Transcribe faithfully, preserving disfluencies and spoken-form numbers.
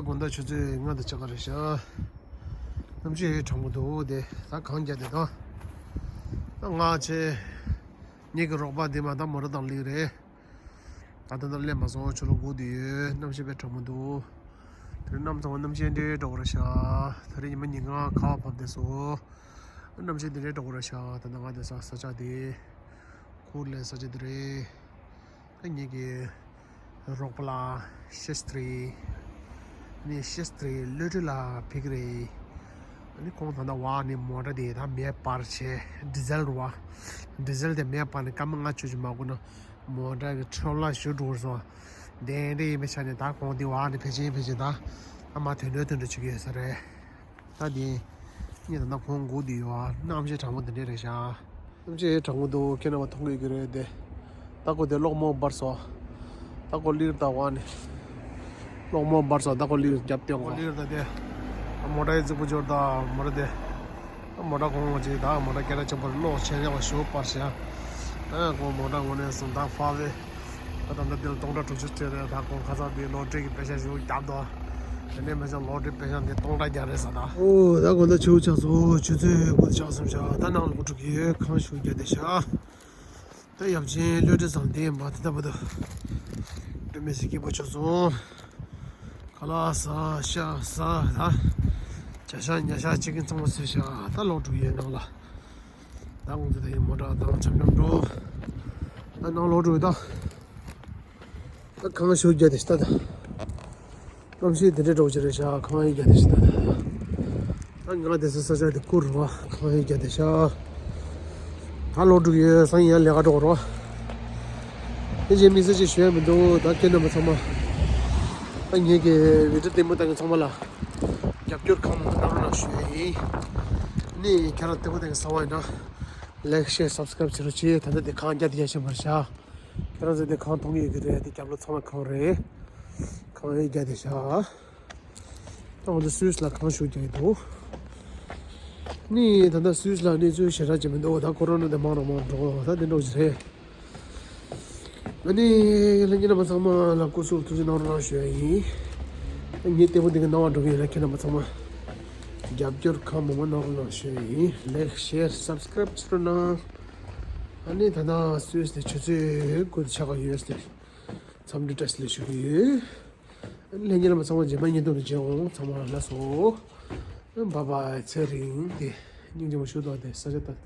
དགོང་དག་ཆུ་ཚོད་ལྔ་དང་ཕྱེད་ཀ་རེད་ཤག་གནམ་གཤིས་གྲང་མོ་འདུག་དེ་ད་གངས་རྒྱག་དེ་དང་། ད་ང་ཆེ་ངེད་ཀྱི་རོགས་པ་འདི་མ་ད་མོ་ཊ་དང་ལིག་རེད། ད་ད་ད་སླེབས་མ་སོང་། ཆུ་ལོག་སྒུག་བསྡད་ཡོད། གནམ་གཤིས་དཔེ་གྲང་མོ་འདུག་དེ་རིང་གནམ་ཚང་མ་གནམ་གཤིས་འདྲ་འདྲ་པོ་རེད་ཤག་དེ་རིང་ཉི་མ་ཉིན་གང་ཁ་བ་བབས་བསྡད་སོང་། གནམ་གཤིས་འདི་འདྲ་འདྲ་པོ་རེད་ཤག་ད་ད་ང་དེ་ས་ས་ཆ་དེ་ཁུར་ལེན་ས་ཆ་དེ་རེད། ད་ངེད་ཀྱི་རོགས་པ་ལགས་ཤེས་ཏྲི། ནི་ཤེས་ཏྲི་བློ་གྲོས་ལགས་ཕེབས་ཀྱི་རེད། ནི་ཁོང་ད་ལྟ་བ་ནི་མོ་ཊ་དེ་ད་མེ་སྤར་བྱས། ཌི་ཟེལ་རེད་བ། ཌི་ཟེལ་དེ་མེ་སྤར་ནས་སྐར་མ་ལྔ་བཅུ་ཅིག་མ་འགོར་ན་མོ་ཊ་གི་འཕྲོ་བརླག་ཞུ་འགྲོ་སོང་། དེ་འདྲ་ཡིན་པའི་ཆ་ནས་ད་ཁོང་དེ་བ་ནི་ཕལ་ཆེར་ཕལ་ཆེར་ད་ཨ་མ་དོན་འགྲོ་དོན་འགྲོ་བྱེད་ཀྱི་ཡོད་ས་རེད། ད་དེ་ངས་ད་ལྟ་ཁོང་སྒུག་བསྡད་ཡོད། གནམ་གཤིས་གྲང་མོ་འདི་འདྲ་རེད་ཤག་གནམ་གཤིས་གྲང་མོ་འདུག་ཁྱེད་རྣམ་པ་མཐོང་གི་ཡོད་ཀྱི་རེད་དེ། ད་ཁོ་དེ་གློག་མོ་འབར་སོང་། ད་ཁོ་ལིར་ད་བ་ནི། གློག་མོ་འབར་སོང་། ད་ཁོ་ལིར་རྒྱབ་སྟེ་འོང་། ལིར་ད་དེ། མོ་ཊ་ཡི་རྫིག་པོ་འབྱོར་ད་མོ་ཊ་དེ། མོ་ཊ་གོང་འོང་ཅིག་ད་མོ་ཊ་སྐད་གྲགས་ཆེན་པོ་རེད། གློག་ཆེ་ཆེ་བ་ཞོ་སྤར་ཤག་ཨ་ཁོ་མོ་ཊ་ངོ་ནས་སོང་ད་ཧྥ་ཝེ། ད་ད་ལྟ་འདིར་སྟོང་ཕྲག་དྲུག་ཅུ་སྤྲད་རེད། ད་ཁོང་ཁ་སང་དེ་ལོ་ཊི་རི་གི་པེ་ཤ་ཞིག་བརྒྱབ་འདུག་དེ་ནས་མི་ཚང་ལོ་ཊི་རི་པེ་ཤ་འདི་སྟོང་ཕྲག་བརྒྱབ་རེད་ཟེར་ད། ཨོ་ད་དགོང་དག་ཆུ་ཚོད་ཆགས་སོང་། ཆུ་ཚོད་དགུ་དང་ཕྱེད་ཀ་ཟིན་ཤག་ད་ནང་ལོག་འགྲོ་གི་ཡོད། ཁང་ཤུགས་རྒྱག་བསྡད་ཤག་ད་ཡབ་ཆེན་བློ་གྲོས་ཚང་དེ་མ་དེ་ལྟ་བུ་དུ་འགྲོ་མི་སྲིད་སྐྱིད་པོ་བྱུང་སོང་། ཁ་ལག་ཟ་ཤ་ཟ་ད། བྱ་ཤ་ཉ་ཤ་ཅི་གིན་ཚང་མ་ཟོས་ཤག་ད་ལོག་འགྲོ་གི་ཡོད་ནང་ལ། ད་ཁོང་ཚོ་ད་ཡིན་མོ་ཊ་དང་འཆམ་འཆམ་འགྲོ། ད་ནང་ལོག་འགྲོ་ད། ད་ཁང་ཤུགས་རྒྱག་བསྡད་ཤག་ད་ད། གནམ་གཤིས་དེ་འདྲ་འདྲ་པོ་ཅིག་རེད་ཤག་ཁང་ཡིག་རྒྱག་བསྡད་ཤག་ད་ད། ད་ང་དེ་ཚོ་ས་ཆ་དེ་བསྐུར་རོགས། ཁང་ཡིག་རྒྱག་བསྡད་ཤག་ད་ལོག་འགྲོ་གི་ཡོད། སང་ཉིན་ཡང་ལས་ཀ་འགྲོ་དགོས་རེད་བ། དེ་རྗེས་དམིགས་བསལ་ཅིག་ཞུ་ཡ་མི་འདུག་ད་ཁྱེད་རྣམ་པ་ཚང་མ། ད་ངེད་ཀྱི་བི་ཌི་ཡོ་ལྟད་མོ་ལྟ་མཁན་ཚང་མ་ལ་རྒྱབ་སྐྱོར་གང་མང་གནང་རོགས་གནང་ཞུ་ཡ་ཡིན། ནི་ཁྱེད་རང་ལྟད་མོ་ལྟ་མཁན་གསར་པ་ཡིན་ན། ལའིག་ཤེར་སབ་སི་ཀ་རེབ་བྱེད་རོགས་བྱེད། ད་ལྟ་དེ་ཁང་རྒྱག་བསྡད་ཡ་ཤེས་མ་རེད་ཤག་ཁྱེད་རང་ཚོ་དེ་ཁང་མཐོང་གི་ཡོད་ཀྱི་རེད། དེ་རྒྱབ་ལོགས་ཚང་མ་ཁང་རེད། ཁང་ཡིག་རྒྱག་བསྡད་ཤག་ད་ང་ཚོ་སུད་སི་ལ་ཁང་ཤུགས་རྒྱག་གི་འདུག་ནི་ད་ལྟ་སུད་སི་ལ་གནས་ཚུལ་ཞེ་དྲག་ཅིག་མི་འདུག་ད་ཁོ་རོ་ན་དེ་མང་རུ་མང་རུ་འགྲོ། ད་དེ་འདྲ་ཅིག་རེད། ཨ་ནི་ལྷན་རྒྱས་རྣམ་པ་ཚང་མ་ལ་སྐུ་གཟུགས་ཐུགས་རྗེ་གནང་རོགས་གནང་ཞུ་ཡ་ཡིན། ངའི་ལྟད་མོ་འདི་གི་སྣང་བ་འགྲོ་གི་ཡོད་ན་ཁྱེད་རྣམ་པ་ཚང་མ་རྒྱབ་སྐྱོར་གང་མང་མང་གནང་རོགས་གནང་ཞུ་ཡ་ཡིན། ལའིག་ཤེར་སབ་སི་ཀ་རེབ་བྱེད་རོགས་གནང་། ཨ་ནི་ད་ལྟ་སུད་སི་དེ་ཆུ་ཚོད་དགུ་དང་ཕྱེད་ཀ་ཡོད་ཟེར། འཚམས་འདྲི་བཀྲ་ཤིས་བདེ་ལེགས་ཞུ་གི་ཡོད། ལྷན་རྒྱས་རྣམ་པ་ཚང་མ་རྗེས་མ་བརྙན་ཐུང་དུ་མཇལ་འོང་། ཚང་མ་ལ་ལགས་སོ། བྷའི་བྷའི། ཚེ་རིང་དེ་སྙིང་རྗེ་མོ་ཞུ་དོ། དེ་ས་ཆ་ད།